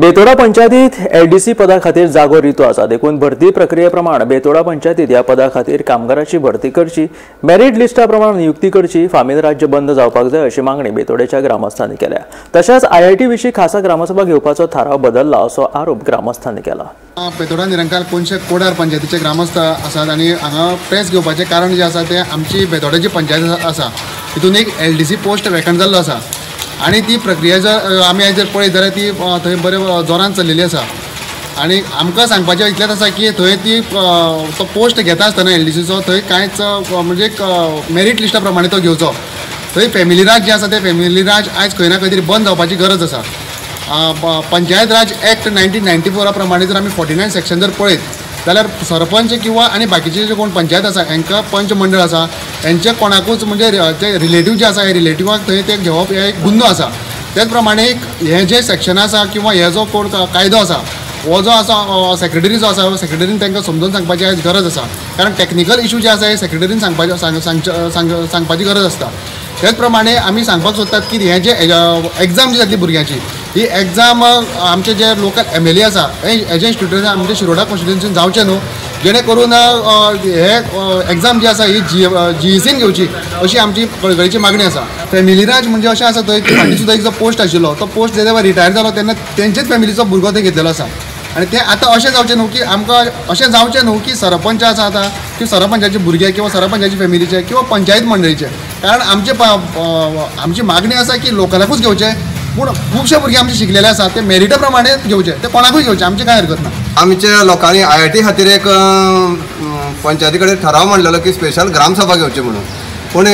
Betora पंचायतीत LDC पदा खातीर जागो रितो आसा, देखून भरती प्रक्रिये प्रमाण बेतोडा पंचायतीत ह्या पदा खातीर कामगाराची भरती करची, मेरीट लिस्टा प्रमाण नियुक्ती करची, फामील राज्य बंद जावपाक जाय अशी मागणी बेतोडेच्या ग्रामस्थांनी केल्या. तशेंच आयआयटी विशीं खासा ग्रामसभा घेवपाचो थाराव बदलला असो आरोप ग्रामस्थांनी केला. बेतोडा निरंकाल कोनशे कोडार पंचायतीचे ग्रामस्थ आसात आनी हांगा प्रेस घेवपाचें कारण जें आसा तें आमची बेतोड्याची पंचायत आसा तितून एक एलडीसी पोस्ट वेकंट जाल्लो आसा आनी ती प्रक्रिया जर आमी आयज जर पळयत जाल्यार ती थंय बरे जोरान चल्लेली आसा. आनी आमकां सांगपाचें इतलेंच आसा की थंय ती तो पोस्ट घेता आसतना एलडीसीचो थंय कांयच म्हणजे मेरीट लिस्टा प्रमाणे तो घेवचो. थंय फॅमिली राज जें आसा तें फॅमिली राज आयज खंय ना खंय तरी बंद जावपाची गरज आसा. पंचायत राज एक्ट 1994 प्रमाणे जर आमी 49 सेक्शन जर पळयत जाल्यार सरपंच किंवा आनी बाकीचे जे कोण पंचायत आसा हांकां पंच मंडळ आसा हेंचे कोणाकूच म्हणजे जे रिलेटीव जे आसा हे रिलेटिवाक थंय ते घेवप हे एक गुन्हो आसा. तेच प्रमाणे एक हें जें सेक्शन आसा किंवा हे जो कोण कायदो आसा हो जो आसा सेक्रेटरी जो आसा सेक्रेटरीन तांकां समजून सांगपाची आयज गरज आसा, कारण टॅक्निकल इशू जे आसा हे सेक्रेटरीन सांगपाची गरज आसता. तेच प्रमाणे आमी सांगपाक सोदतात की हें जे एग्जाम जी जातली भुरग्यांची ही एग्जाम आमचे जे लोकल एमएलए आसा हेजे इन्स्टिट्यूशन आमचे शिरोडा कॉन्स्टिट्युएन्सीन जावचें न्हू, जेणे करून हे एग्जाम जी आसा ही जीईसीन घेवची अशी आमची कळकळीची मागणी आसा. फॅमिली राज म्हणजे अशें आसा थंय फाटीं सुद्दां एक जो पोस्ट आशिल्लो तो पोस्ट जेन्ना रिटायर जालो तेन्ना तेंचेच फॅमिलीचो भुरगो थंय घेतलेलो आसा. आनी तें आतां अशें जावचें न्हू की आमकां अशें जावचें न्हू की सरपंच आसा आतां की सरपंचाचे भुरगे किंवा सरपंचाचे फॅमिलीचे किंवा पंचायत मंडळीचे, कारण आमचे आमची मागणी आसा की लोकलाकूच घेवचें, पूण खुबशे भुरगे आमचे शिकलेले आसा ते मेरिटा प्रमाणे घेवचे, ते कोणाकूय घेवचे, आमची कांय हरकत ना. आमच्या लोकांनी आयआयटी खातीर एक पंचायती कडेन ठराव मांडलेलो की स्पेशल ग्रामसभा घेवची म्हणून, पूण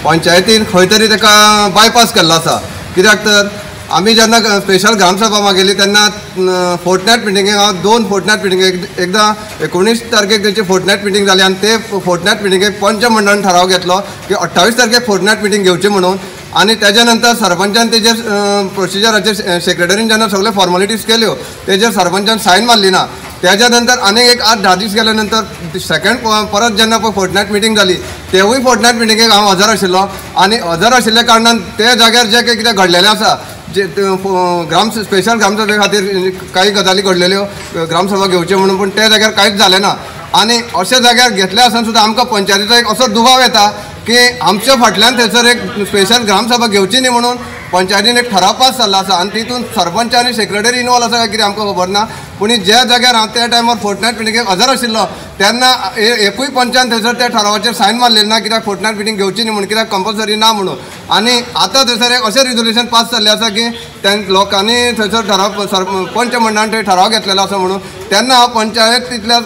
पंचायतीन खंय तरी ताका बायपास केल्लो आसा. कित्याक तर आमी जेन्ना स्पेशल ग्रामसभा मागयली तेन्ना फोर्टनायट मिटिंगेक हांव 2 फोर्टनायट मिटिंगेक एकदां 19 तारखेक तेंची फोर्टनायट मिटींग जाली आनी ते फोर्टनायट मिटिंगेक पंच मंडळान ठराव घेतलो की 28 तारखेक फोर्टनायट मिटींग घेवची म्हणून. आनी तेज्या नंतर सरपंचान तेजेर प्रोसिजराचेर सेक्रेटरीन जेन्ना सगळे फॉर्मेलिटीज केल्यो तेजेर सरपंचान सायन मारली ना. तेज्या नंतर आनीक एक 8-10 दीस गेल्या नंतर सेकंड परत जेन्ना पळय फोर्टनायट मिटींग जाली तेवूय फोर्टनायट मिटिंगेक हांव हजर आशिल्लो आनी हजर आशिल्ल्या कारणान ते जाग्यार जें कितें घडलेलें आसा जे ग्राम स्पेशल ग्रामसभे खातीर काही गजाली घडलेल्यो ग्रामसभा घेवच्यो म्हणून, पूण त्या जाग्यार कांयच जालें ना. आनी अशा जाग्यार घेतले आसून सुद्दां आमकां पंचायतीचो एक असो दुबाव येता की आमच्या फाटल्यान थंयसर एक स्पेशल ग्रामसभा घेवची न्ही म्हणून पंचायतीन एक ठराव पास जाल्लो आसा आनी तितून सरपंच आनी सेक्रेटरी इनवॉल्व आसा काय कितें आमकां खबर ना. पूण ज्या जाग्यार हांव त्या टायमार फोर्टनायट मिटिंगेक हजर आशिल्लो तेन्ना एकूय पंचान थंयसर त्या ठरावाचेर सायन मारलेली ना कित्याक फोर्टनायट मिटींग घेवची न्ही म्हणून, कित्याक कंपल्सरी ना म्हणून. आनी आतां थंयसर एक अशें रिजोल्युशन पास जाल्लें आसा की लोकांनी थंयसर ठराव पंच मंडळान थंय ठराव घेतलेलो आसा म्हणून. तेन्ना हांव पंचायतींतल्या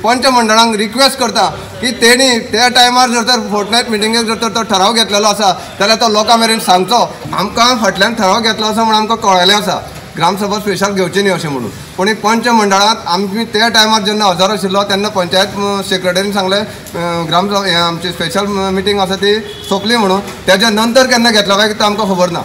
पंच मंडळांक रिक्वेस्ट करता की तेणी त्या टायमार जर तर फोर्टनायट मिटिंगेक जर तर तो ठराव घेतलेलो आसा जाल्यार तो लोकां मेरेन सांगचो. आमकां फाटल्यान ठराव घेतलो आसा म्हूण आमकां कळ्ळेलें आसा ग्रामसभा स्पेशल घेवची न्ही अशें म्हणून. पूण पंच मंडळांत आमी त्या टायमार जेन्ना हजर आशिल्लो तेन्ना पंचायत सेक्रेटरीन सांगलें ग्रामसभा आमची स्पेशल मिटींग आसा ती सोंपली म्हणून. तेज्या नंतर केन्ना घेतलो काय तें आमकां खबर ना.